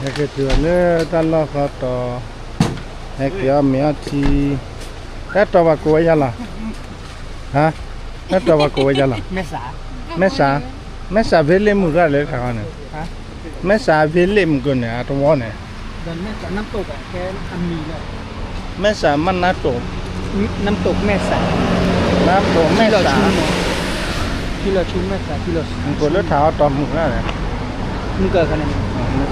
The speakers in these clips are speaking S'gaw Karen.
ဟဲက့ၤတုၤလၢတၢ်လီၢ်သီတီၤ, ဟဲက့ၤအီၣ်မ့ၤအီထံ, တၢ်တီၤပှၤကိးဝဲယၤလီၤ, ဟါ, တၢ်တီၤပှၤကိးဝဲယၤလီၤ, မဲစး, မဲစး, မဲစး village မုၢ်ကျါလၢတခါဃီန့ၣ်, မဲစး village မုၢ်ကျါန့ၣ် အတဝီန့ၣ် မဲစးမ့ၢ်နါတိာ်, နါတိာ်မဲစး, နါတိာ်မဲစး, ထံလီၤဆူမဲစး, ထံလီၤဆူမဲစး, ထံလီၤဆူမဲစး, မုၢ်ကိးလၢထးအီတီၤမုၢ်ကျါန့ၣ်, မုၢ်ကၢခါန့ၣ်, အလီၢ်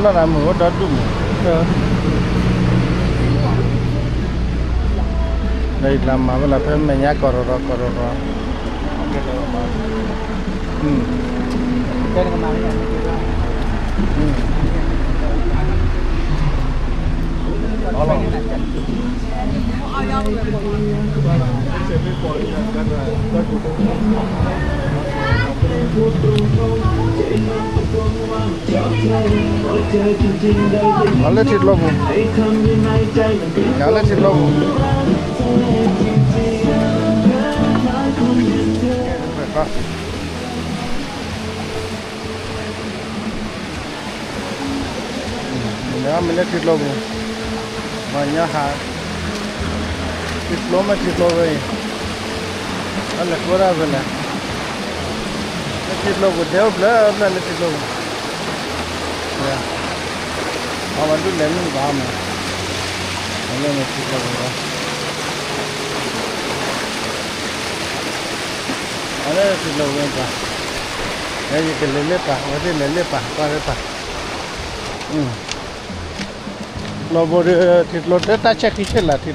တၢ်မုၢ်အိၣ်ဒီဒူၣ်မုၢ်, ဒီးယကျါမၤဝဲလီၤဖဲမဲာ်ညါကီၢ်ရီရီကီၢ်ရီရီ, အလၢထံကျိပူၤ, အလၢထံကျိပူၤ, မ့ၢ်လၢထံကျိပူၤ, ပှၤညီဟး, ထံကျိမ့ၢ်ထံကျိဝဲအံၤ, အလဲၤကျိဒၣ်ဖဲလဲၣ်, လၢထံကျိပူၤ ဒဲအိၣ်ဖျၢၣ်ဖျၢၣ်လၢထံကျိပူၤ, အဝဲဒုးလဲၤမုၢ်ဘၣ်မး, အလၢထံကျိပူၤလီၤ, အလၢထံကျိပူၤ, ယကလဲၤလၢပၤ အဝဲသ့ၣ်လဲၤလၢပၤ ကွၢ်လၢပၤ, ကျိဘိဒီး ထံကျိတၢ်ဆဲးခံဆဲးလၤ ထံကျိ, တ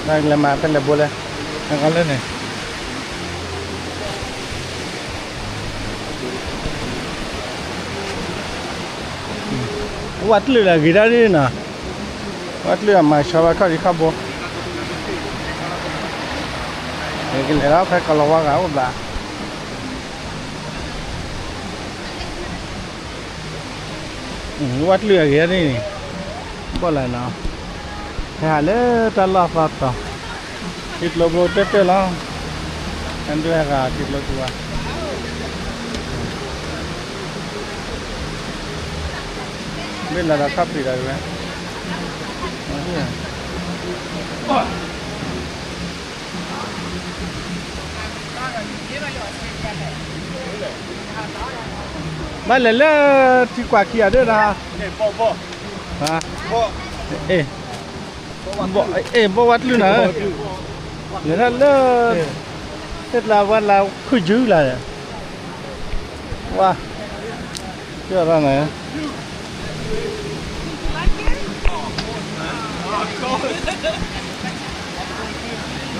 ၢ်လဲၤမၤဖဲလဲၣ်ဘိလဲၣ်, အကလၢန့ၣ် ဝၣ်တလုာ်လၢအဂ့ၤဒၣ်ဒ်နီၤ, ဝၣ်တလုာ်အမၤဆီဘၣ်ခီၣ်ထံးခီၣ်ဘိ, ကလဲၤလီၤဖဲကီၤလၤဝါဂၤအိၣ်ဘျး, ဝၣ်တလုာ်အဂ့ၤဒၣ်ဒ်န့ၣ်, ဘီၣ်လၢနီၤ, ဟဲဟးလၢတၢ်လီၢ်သီတီၤ, ထံကျိဘိတၢၢ်တၢၢ်လီၤ, ဟဲဒုးဟဲဂၤထံကျိတူၤဝါ, ဘ့ၣ်လီၤဒီးခီၣ်ဖံးဒီးဝဲ ဘၣ်လဲၤလၢထံကွၢ်ခံဂၤဒၣ်, အ့ၣ်, ဘီၣ်ဝဲတလုာ်နၤ, လဲၤထီၣ်လၢ သ့ၣ်ကျါဝဲလၢခုၣ်ယုၢ်လၢ်, ဝါ, ကၠီၣ်ထီၣ်န့ၣ်,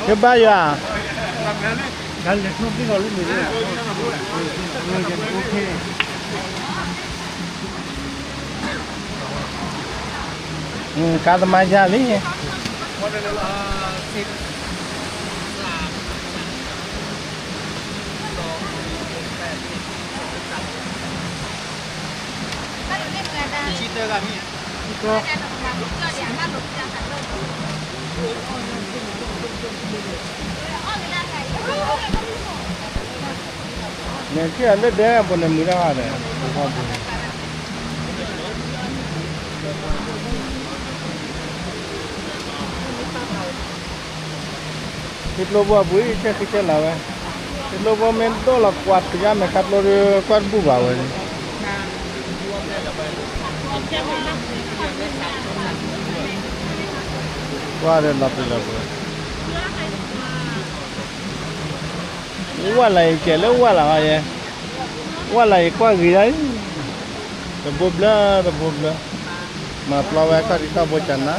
ကဘၣ်ယၤ, ကါသမားယါလံ, န့ၣ်ထံၣ်အလၢဒဲအပူၤန့ၣ်မုာ်တၢ်ဘၣ်ဒီး, ထံကျိဘိအပူၤအံၤ ဆဲးဃံဆဲးလၤဝဲ, ထံကျိဘိမ့ၢ်ဒိၣ်လီၤကွၢ်ထူယါမဲာ်ခါကျိဒီး ကွၢ်တဘူၣ်ဘၣ်ဝဲန့ၣ်, ကွၢ်ဒီးလီၤပျံၤလီၤပျံၤ, ဝၣ်လၢယကဲလၢဝၣ်လၢယဲ, ဝၣ်လၢယကွၢ်ဂ့ၤဒၣ်အံၤ, တဘိဘျၢတဘိဘျၢ, မၤပျီဝဲခီၣ်ထံးခီၣ်ဘိကနၤ အ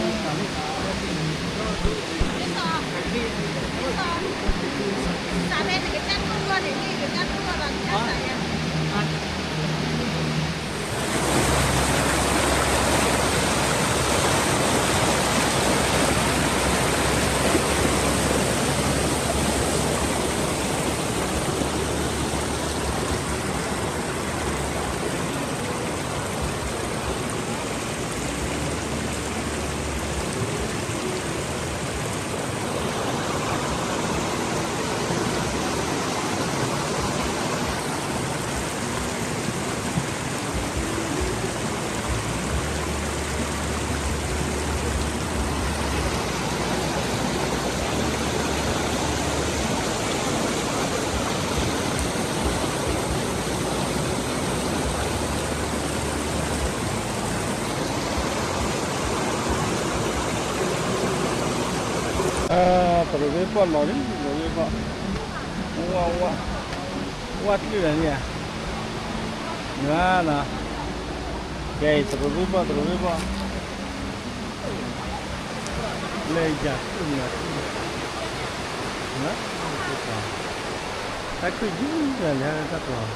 တရူးရ့ၣ်ပီၣ်လီၤလံ, တရူးရ့ၣ်ပီၣ်, ဝါ, ဝါတၢ်လံဧါ, နၤနီၤ, ကဲအံၤ တရူးရ့ၣ်ပီၣ် တရူးရ့ၣ်ပီၣ်, လၢယၤခုၣ်နၤခုၣ်, တၢ်ခုၣ်ယုၢ်လၢတၢ်ပီၢ်